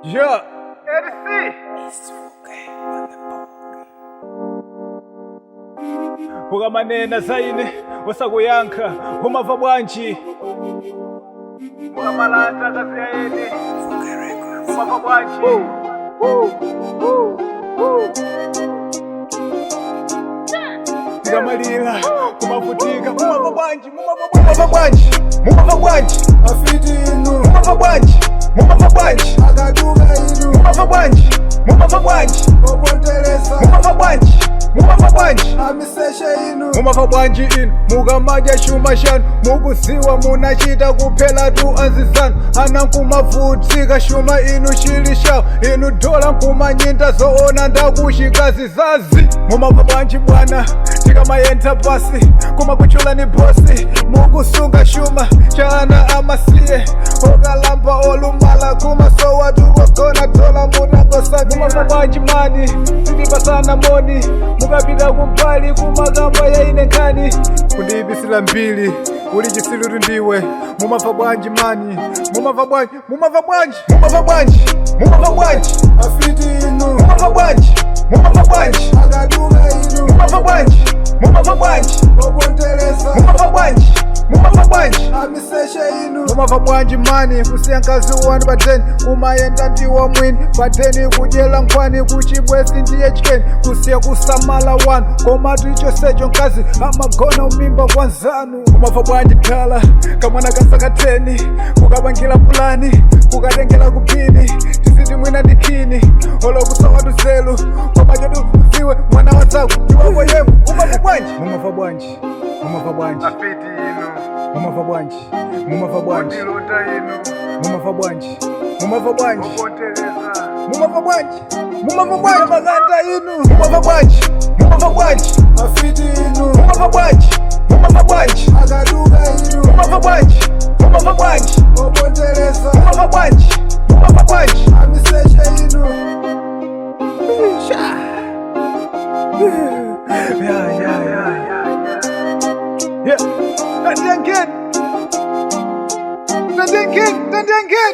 Yeah. LC. Ukamanena zaine usakuyankha umava bwanji ukamalata kaziyaene umava bwanji. Tikamalira kumavutika mumava bwanji, mumava bwanji, mumava bwanji. Afiti inu. Mumava bwanji, mumava bwanji. Akaduka inu. Mumava bwanji, mumava bwanji. Opondereza. Mumava bwanji, mumava bwanji. Amiseshe inu. Mumava bwanji inu mukamadya chuma chanu mukuziwa munachita kuphela tu anzizanu ana nkumavutika chuma inu chili chawo inu dola nkumanyinda zoona ndakuchikazi zazi. Mumava bwanji bwana tikamayenda pasi kumakutchulani bosi mukusunga chuma cha ana amasiye okalamba olumala kumasowa tukogona dola munangosabira. Mumava bwanji mani sitipasana moni mukapita kumbali kumakamba yaine nkhani kundiyibisira mbili uli chisiluti ndiwe. Mumava bwanji mani, mumava bwanji, mumava bwanji, mumava bwanji, mumava bwanji. Afiti inu. Mumava bwanji, mumava bwanji. Akaduka inu. Mumava bwanji, mumava bwanji. Opondereza. Mumava bwanji, mumava bwanji. Amiseshe inu. Mumava bwanji mani kusiya mkazi wanu pateni kumayenda ndiwo mwini pateni kudyela nkhwani kuchibwezi ndiye chikeni kusiya kusamala wanu komatu ichosecho mkazi amagona umimba kwa nzanu. Mumava bwanji khala kamwana kasakateni kukapangira pulani kukatengera kuphini tiziti mwina ndikhini olokusawatuzelu komachotu ziwe mwana wazako ndiwako yemwe. Mumava bwanji, mumava bwanji, mumava bwanji. Afiti inu. Mumava bwanji, mumava bwanji. Ondilonda inu. Mumava bwanji, mumava bwanji. Opondereza. Mumava bwanji, mumava bwanji makanda inu. Mumava bwanji, mumava bwanji. Afiti inu. Mumava bwanji, mumava bwanji. Akaduka inu. Mumava bwanji, mumava bwanji. Opondereza. Mumava bwanji, mumava bwanji. Amiseshe inu. Yeah. Tandianken. Tandianken, tandianken.